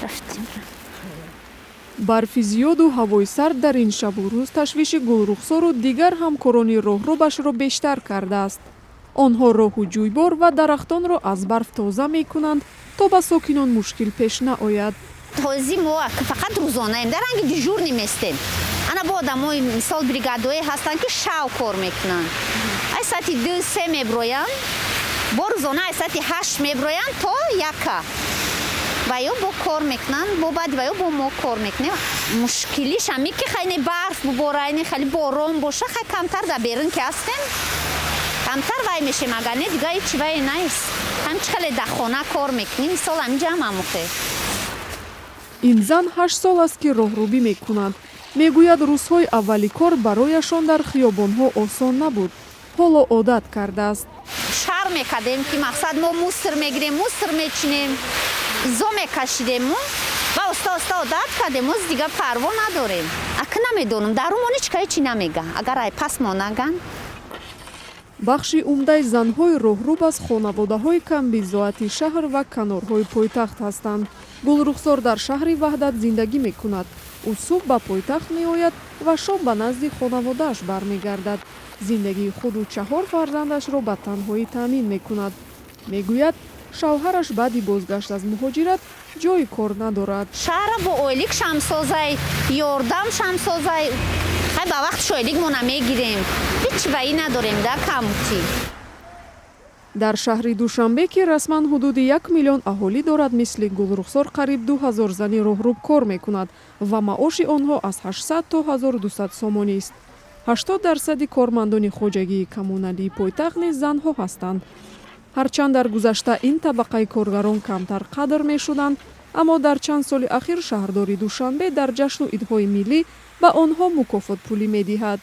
Рафтем. Барфи зиёду ҳавои сард дар ин шабу рӯз ташвиши Гулрухсору дигар ҳамкорони роҳрубашро бештар кардааст. Онҳо роҳу ҷӯйбор ва дарахтонро аз барф тоза мекунанд, то ба сокинон мушкил пеш наояд. Ҳози мо фақат рӯзонаем, дар ранги дежурный местем. Ана бо одамои, мисол, бригадое ҳастанд, ки шав кор мекунанд, ай соати 2-3 меброянд, бо рӯзона ай соати 8 меброянд то 1-а ва ё бо кор мекунанд, бо баъди ва ё бо мо кор мекунем. Мушкилиш ами ки хайне барф бубора, айне хеле борон боша, хай камтар дар берун ки ҳастем, камтар вай мешем. Агар не, дига ҳечи вай нест. Ҳамчи хеле дар хона кор мекунем, мисол, ҳаминҷа ҳам ҳамохе. Ин зан 8 сол аст, ки роҳрубӣ мекунад. Мегӯяд, рӯзҳои аввали кор барояшон дар хиёбонҳо осон набуд, ҳоло одат кардааст. Шар мекардем, ки мақсад мо мусор мегирем, мусор мечинем, изо мекашидему ва оста оста одат кардем. Оз дига парво надорем. Ака, намедонам, дарумон ҳеч ка ҳечи намега, агар ай пас мо наган. Бахши умдаи занҳои роҳруб аз хонаводаҳои камбизоати шаҳр ва канорҳои пойтахт ҳастанд. Гулрухсор дар шаҳри Ваҳдат зиндагӣ мекунад. Ӯ субҳ ба пойтахт меояд ва шом ба назди хонаводааш бармегардад. Зиндагии худу чаҳор фарзандашро ба танҳоӣ таъмин мекунад. Мегӯяд, шавҳараш баъди бозгашт аз муҳоҷират ҷойи кор надорад. Шаҳра бо ойлик шамсозай, ёрдам шамсозай. Хай, ба вақти шойлик мо намегирем, ҳеч ваӣ надорем да камутӣ. Дар шаҳри Душанбе, ки расман ҳудуди 1 миллион аҳолӣ дорад, мисли Гулрухсор қариб 2000 зани роҳруб кор мекунад ва маоши онҳо аз 800 то 1200 сомонӣ аст. 80 дарсади кормандони хоҷагии коммуналии пойтахт низ занҳо ҳастанд. Ҳарчанд дар гузашта ин табақаи коргарон камтар қадр мешуданд, аммо дар чанд соли ахир шаҳрдори Душанбе дар ҷашну идҳои миллӣ ба онҳо мукофотпулӣ медиҳад.